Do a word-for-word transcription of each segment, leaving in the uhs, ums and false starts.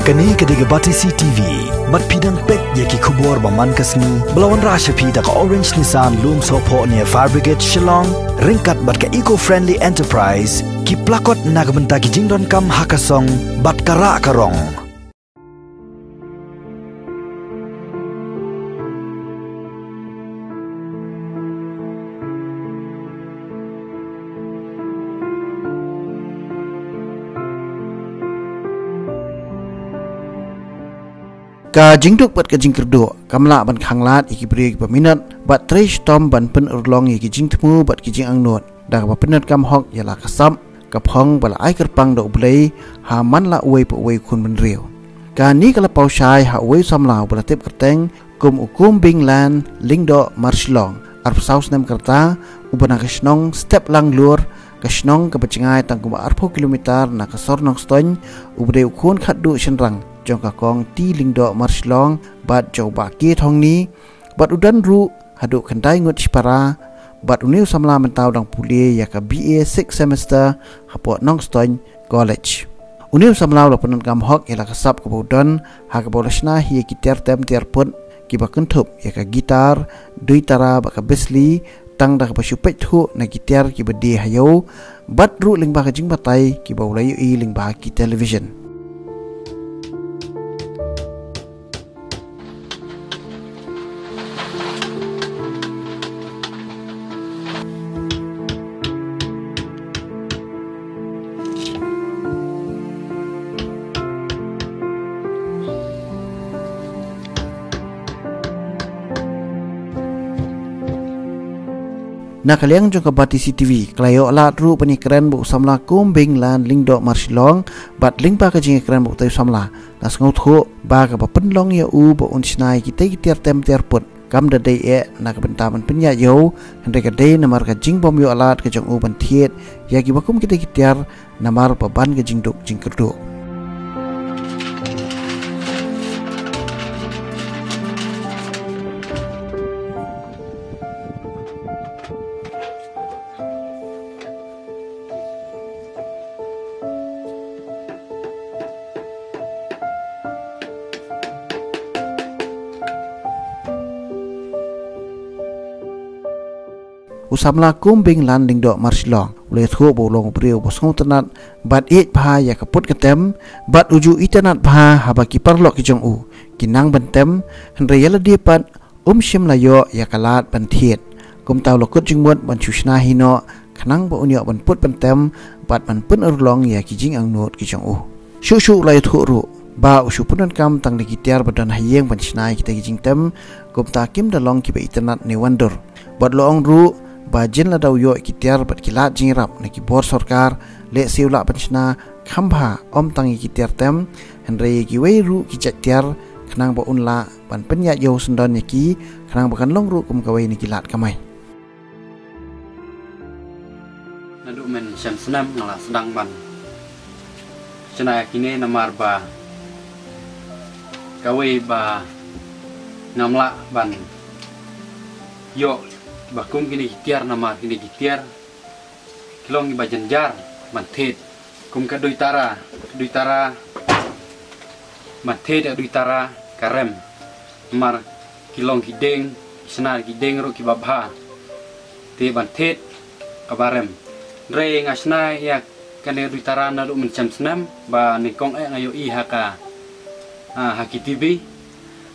Kane ka dei ka Batesi T V. Bad phi dang peit ïa ki khubor ba man ka sngi ba la wanrah sha phi da ka Orange Nissan Lumsohphoh near Fire Brigade Shillong, ryngkat bad ka Eco Friendly Enterprise, ki plakot na ka bynta ki jingdonkam ha ka song bad ka rah ka rong. Ka jingduk bad ka jingkyrduh kam lah ban khanglad ïa ki briew kiba minot bad trei shitom ban pynurlong ïa ki jingthmu bad ki jingangnud da kaba pyndonkam hok ïa la ka sap ka phong ba la ai kyrpang da U Blei ha man la uwei pa uwei u khun bynriew. Kane ka la paw shai ha uwei u samla uba la tip kyrteng kum u Kumbing Lan Lyngdoh Marshillong, arphew saw snem ka rta, uba na ka shnong Step Langlur, ka shnong kaba jngai tang kumba arphew kilometer na ka sor Nongstoiñ, uba dei u khun khatduh shynrang jong ka Kong T Lyngdoh Marshillong bad jong u Bah K Thongni, bad u don ruh haduh khyndai ngut shipara, bad une u samla mynta u dang pule ïa ka B A sixth semester hapoh Nongstoiñ College. Une u samla u la pyndonkam hok ïa la ka sap kaba u don ha kaba u la shna hi ïa ki tiar tem tiar put kiba kynthup ïa ka guitar, duitara bad ka besli, tang da kaba shu peit thuh na ki tiar kiba die ha ïew, bad ruh lyngba ka jingbatai kiba u la ïohi lyngba ki television. Na ka liang jong ka Batesi T V, ka la ïoh lad ruh ban ïakren bad u samla Kumbing Lan Lyngdoh Marshillong, bad lyngba ka jingïakren bad utai u samla, la sngewthuh ba kaba pynlong ïa u ba un shna ïa kitei ki tiar tem tiar put kam da dei eh na ka bynta ban pynïaid ïew, hynrei ka dei namar ka jingbym ïoh lad ka jong u ban thied ïa kiba kum kitei ki tiar namar ba ban ka jingduk jingkyrduh. U samla Kumbing Lan Lyngdoh Marshillong u la ïathuh ba u long u briew ba sngewtynnat bad ïeit bha ïa ka put ka tem, bad u ju itynnat bha haba ki paralok ki jong u ki nang ban tem, hynrei ïa lade pat um shym la ïoh ïa ka lad ban thied. Kumta u la kut jingmut ban shu shna hi noh khnang ba un ïoh ban put ban tem bad ban pynurlong ïa ki jingangnud ki jong u. Shuh shuh u la ïathuh ruh ba u shu pyndonkam tang da ki tiar ba don ha ïing ban shna ïa kita ki jingtem, kumta kim da long kiba itynnat ne wandur. Bad u la ong ruh ba jin lada u ïoh ki tiar bad ki lad jingïarap na ki bor sorkar, lehse u lah ban shna kham bha ym tang ïa ki tiar tem, hynrei ïa kiwei ruh ki jait tiar, khnang ba un lah ban pynïaid ïew syndon ïa ki, khnang ba kan long ruh kum kawei na ki lad kamai. Naduh mynshem snem nga la sdang ban shna ïa kine namar ba kawei ba ngam lah ban ïoh ba kum kine ki tiar, namar kine ki tiar ki long kiba jynjar ban thied. Kum ka duitara, ka duitara, ban thied ïa ka duitara ka rem. Namar ki long ki dieng, ki shna ki dieng ruh kiba bha. Te ban thied kaba rem. Hynrei nga shna ïa kane ka duitara naduh mynshem snem, ba nyngkong eh nga ïohi ha ka, ah, ha ki T V.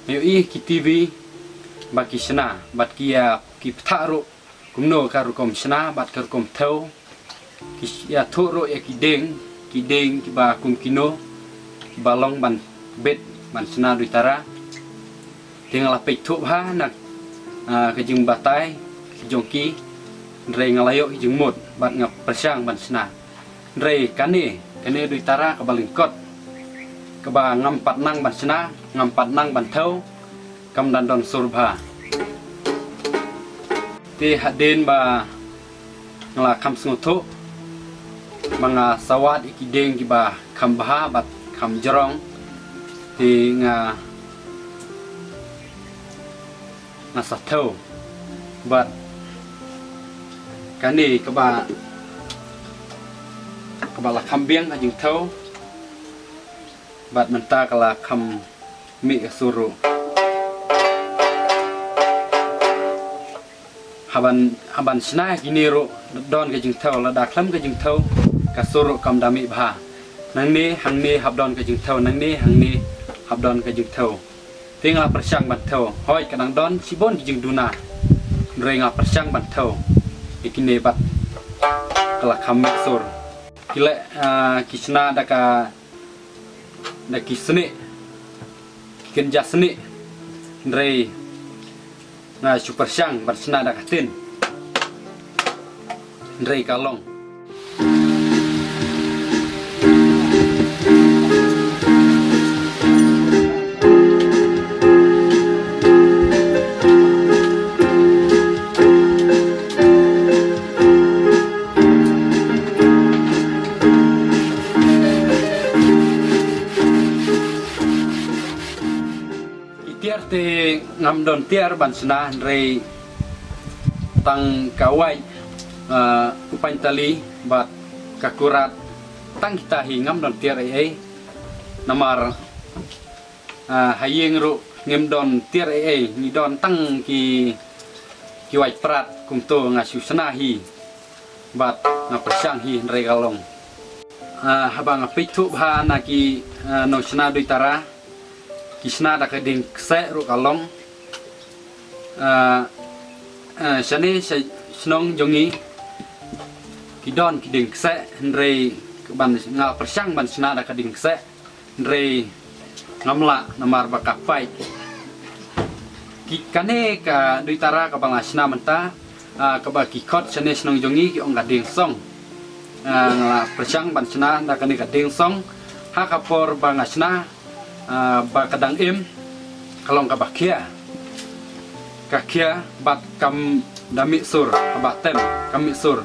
Nga ïohi ha ki T V ba ki shna bad ki ïa, ki pynthah ruh kumno ka rukom shna bad ka rukom thew. Ki ïathuh ruh ïa ki dieng, ki dieng kiba kum kino kiba long ban bit ban shna duitara. Te nga la peit thuh bha na, ah, ka jingbatai ki jong ki, hynrei nga la ïoh ki jingmut bad nga pyrshang ban shna. Hynrei kane, kane duitara kaba lyngkot, kaba ngam pat nang ban shna, ngam pat nang ban thew, kam da don sur bha. Te hadien ba nga la kham sngewthuh ba nga sa wad ïa ki dieng kiba kham bha bad kham jrong, te nga, nga sa thew. Bad kane kaba, kaba la kham biang ka jingthew. Bad mynta ka la kham mih ka sur ruh. Haban, haban shna kine ruh don ka jingthew, lada khlem ka jingthew ka sur ruh kam da mih bha. Nangne hangne hap don ka jingthew, nangne hangne hap don ka jingthew. Te nga la pyrshang ban thew, hooid ka dang don shibun ki jingduna. Hynrei nga la pyrshang ban thew ïa kine bad ka la kham mih sur. Ki leh, ah, ki shna da ka, da ki snieh, ki kynja snieh. Hynrei nga shu pyrshang ban shna da ka tin. Hynrei ka long. Ki tiar te ngam don tiar ban shna, hynrei tang ka wait, ah, u painitali bad ka kurat, tang kita hi ngam don tiar ei ei. Namar, ah, ha ïing ruh ngim don tiar ei ei, ngi don tang ki, ki wait prat. Kumto nga shu shna hi bad nga pyrshang hi, hynrei ka long. Ah, haba nga peit thuh bha na ki, ah, nongshna duitara, ki shna da ka dieng kseh ruh ka long. Ah, ah, shane sha shnong jong ngi ki don ki dieng kseh, hynrei ban nga pyrshang ban shna da ka dieng kseh, hynrei ngam lah namar ba ka pait. Ki, kane ka duitara kaba nga shna mynta, ah, kaba ki khot shane shnong jong ngi ki ong ka dieng song. Ah, nga la pyrshang ban shna da kane ka dieng song. Ha ka por ba nga shna, ah, ba ka dang im, ka long kaba khia. Ka khia bad kam da mih sur, kaba tem, kam mih sur.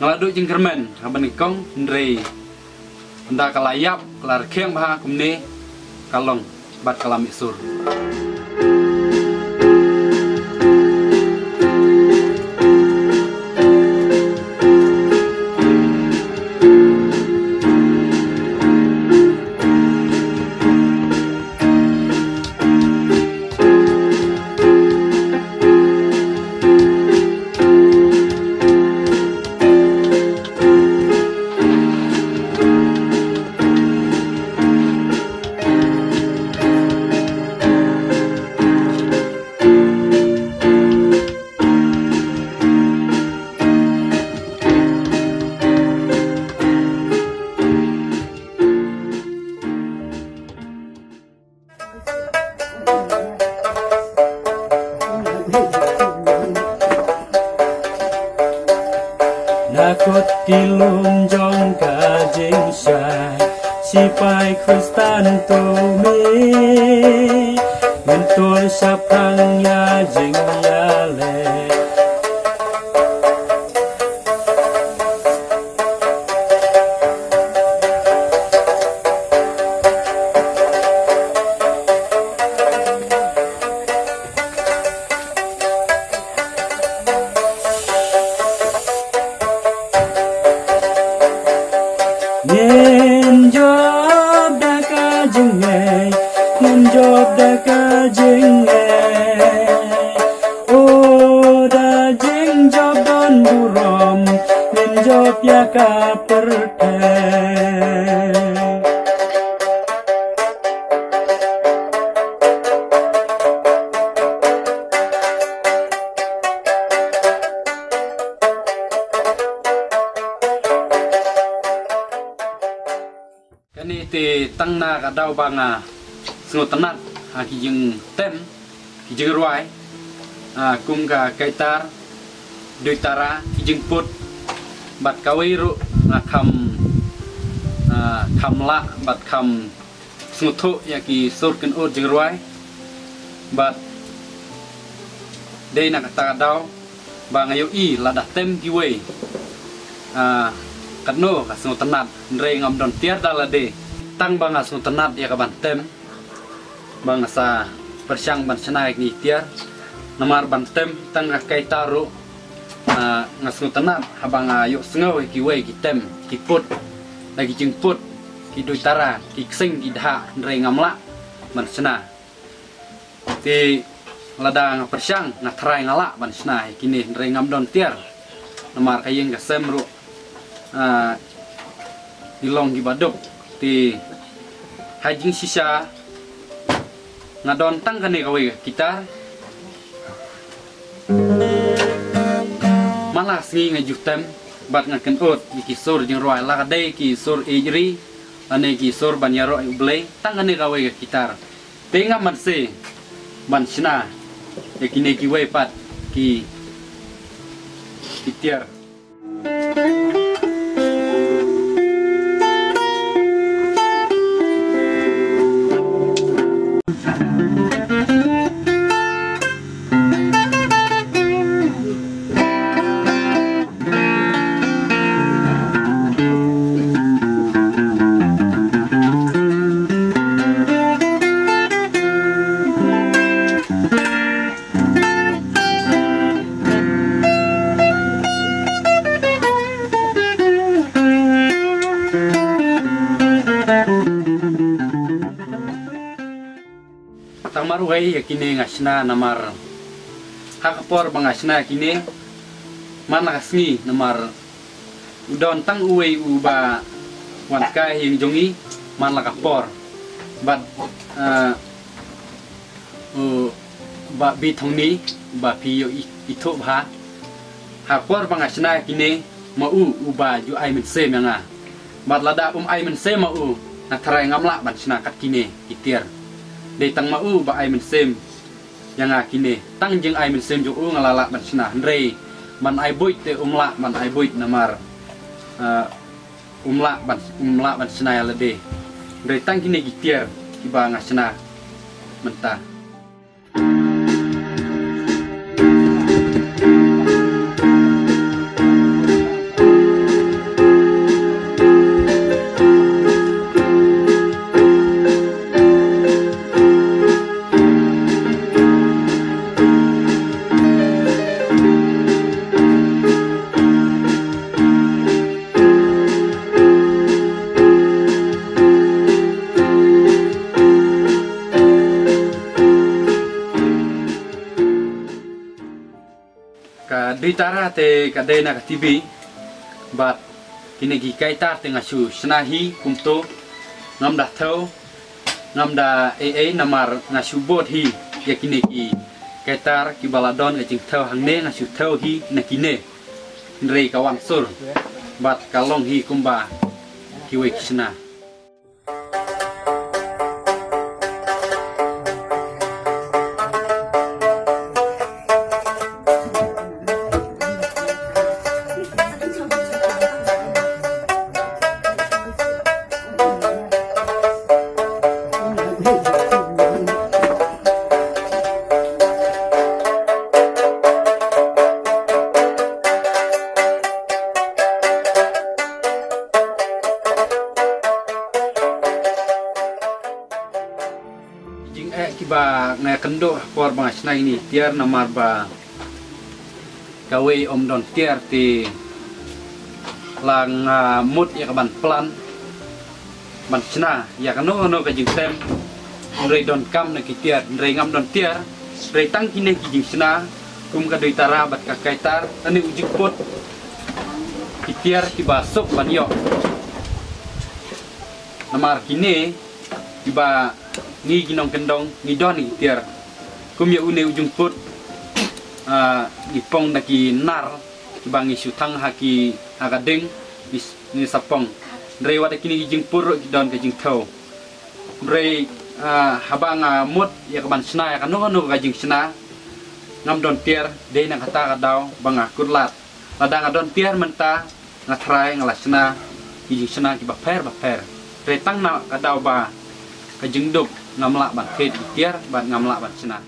Nga la duh jingkyrmen haba nyngkong, hynrei ynda ka la ïap, ka la rkhiang bha kumne, ka long bad ka la mih sur. Na kot ki lum jong ka jingshai, sipai Khristan to me, mynta shaphang ïa jingïaleh. Ngin jop da ka jingngeit, ngin jop da ka jingngeit. O da jingjop don burom, ngin jop ïa ka pyrthei. Kane te tang na ka daw ba nga sngewtynnat ha ki jingtem, ki jingrwai, ah, kum ka kaitar, duitara, ki jingput, bad kawei ruh nga kham, ah, kham lah bad kham sngewthuh ïa ki sur kynud jingrwai. Bad dei na kata ka daw ba nga ïohi lada tem kiwei, ah, katno ka sngewtynnat, hynrei ngam don tiar da lade. Tang ba nga sngewtynnat ïa ka ban tem, ba nga sa pyrshang ban shna ïa kine ki tiar. Namar ban tem tang ka kaitar ruh, ah, nga sngewtynnat haba nga ïohsngew ïa kiwei ki tem, ki put, da ki jingput. Ki dui tara, ki ksing, ki dha, hynrei ngam lah ban shna. Te lada nga pyrshang, nga tharai nga lah ban shna ïa kine, hynrei ngam don tiar. Namar ka ïing ka sem ruh, ah, ki long kiba duk. Te ha jingshisha nga don tang kane kawei ka kitar. Man la sngi nga ju tem bad nga kynnoh ïa ki sur jingrwai, la ka dei ki sur ïeit ri lane ki sur ban ïaroh ïa U Blei, tang kane kawei ka kitar. Te ngam mynsiem ban shna ïa kine kiwei pat ki, ki tiar. Tang marwei ïa kine nga shna namar ha ka por ba nga shna ïa kine, man la ka sngi namar u don tang uwei uba wan kai ha ïing jong ngi man la ka por. Bad, eh, u Bah Bithongni, ba phi ïoh i, ithuh bha. Ha por ba nga shna kine, ma u uba ju ai mynsiem ïa nga. Bad lada um ai mynsiem ma u, nga tharai ngam lah ban shna kat kine ki tiar. Dei tang ma u ba ai mynsiem ïa nga kine. Tang jingai mynsiem jong u nga la lah ban shna. Hynrei ban ai buit te um lah ban ai buit namar, eh, um lah ban, um lah ban shna ïa lade. Hynrei tang kine ki tiar kiba nga shna mynta. Ka dei tara te ka dei na ka T V. Bad kine ki kaitar te nga shu shna hi kumto. Ngam da thew, ngam da ei ei namar nga shu bud hi ïa kine ki kaitar kiba la don ka jingthew hangne, nga shu thew hi na kine. Hynrei ka wan sur bad ka long hi kumba kiwei ki shna. Jingeh kiba nga ïakynduh ha por ba nga shna ïa kine ki tiar namar ba kawei um don tiar te la nga mut ïa ka ban plan ban shna ïa kano kano ka jingtem. Hynrei donkam na ki tiar, hynrei ngam don tiar. Hynrei tang kine ki jingshna kum ka dei tara bad ka kaitar, lane u jingput ki tiar kiba suk ban ïoh. Namar kine kiba ngi ki nongkyndong ngi don ki tiar. Kum ïa une u jingput, ah, ngi pong da ki nar kiba ngi shu thang ha ki, ha ka ding, ngi s-, ngi sa pong. Hynrei wat da kine ki jingput ruh ki don ka jingthew. Hynrei, ah, haba nga mut ïa ka ban shna ïa kano kano ka jingshna, ngam don tiar, dei na kata ka daw ba nga kut lad. Lada nga don tiar mynta, nga tharai nga la shna ki jingshna kiba pher ba pher. Hynrei tang na ka daw ba ka jingduk ngam lah ban thied ki tiar bad ngam lah ban shna.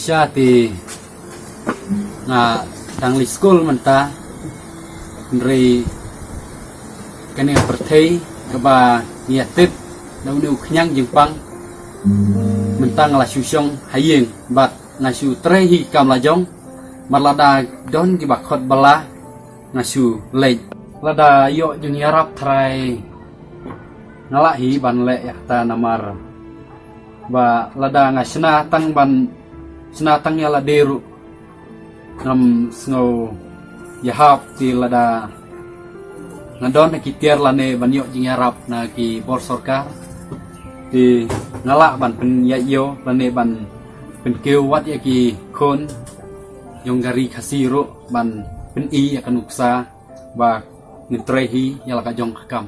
Sha te nga dang leit skul mynta, hynrei kane ka pyrthei kaba ngi ïa tip da une u khñiang jingpang, mynta nga la shu shong ha ïing bad nga shu trei hi kam la jong, bad lada don kiba khot ba la nga shu leit. Lada ïoh jingïarap trai nga lah hi ban leh ïa kata namar ba lada nga shna tang ban shna tang ïa lade ruh ngam sngew ïahap. Te lada nga don ha ki tiar lane ban ïoh jingïarap na ki bor sorkar, te nga lah ban pynïaid ïew lane ban pynkiew wat ïa ki khun jong ka ri Khasi ruh ban pyni ïa ka nuksa ba ngin trei hi ïa la ka jong ka kam.